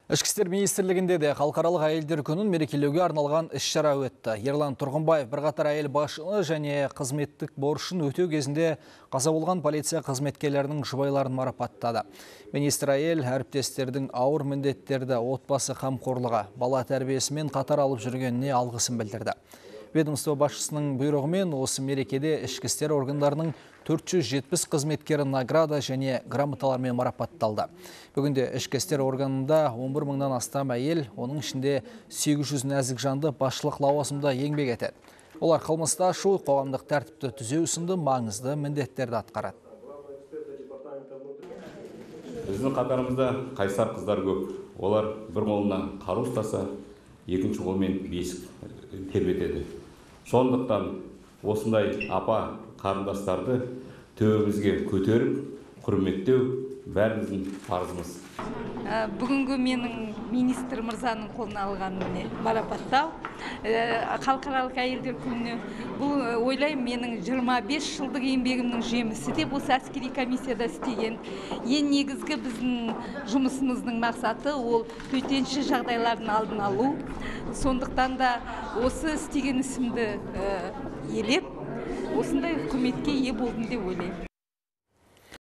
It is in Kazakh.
Ішкі істер министрлігінде де халықаралық әйелдер күнін мерекелеуге арналған іс-шара өтті. Ерлан Тұрғымбаев бірқатар әйел басшыны және қызметтік борышын өтеу кезінде қаза болған полиция қызметкерлерінің жұбайларын марапаттады. Министр әйел әріптестердің ауыр міндеттерді отбасы қамқорлығы, бала тәрбиесімен қатар алып жүргеніне алғысын білдірді. Ведомство басшысының бұйрығымен осы мерекеде ішкі істер органдарының 470 қызметкері награда және грамоталармен марапатталды. Бүгінде ішкі істер органында 11 мыңнан астам әйел, оның ішінде 800 нәзік жанды басшылық лауазымда еңбек етеді. Олар қылмысты ашу, қоғамдық тәртіпті түзеу сынды маңызды міндеттерді атқарады. Біздің қатарымызда қайсар қыздар көп. Олар бір қолына қару ұстаса, екінші қолмен бесік тербетеді. Сондықтан осындай апа қарындастарды төбемізге көтеріп, құрметтеу бәріміздің парызымыз. Бүгінгі менің министр мырзаның қолына алған міне марапаттау халықаралық әйелдер күніне, бұл ойлаймын менің 25 жылдық еңбегімнің жемісі деп осы әскери комиссияда істеген. Ең негізгі біздің жұмысымыздың мақсаты ол төтенше жағдайлардың алдын алу. Сондықтан да осы істеген ісімді елеп, осындай құрметке ие болдым деп ойлаймын.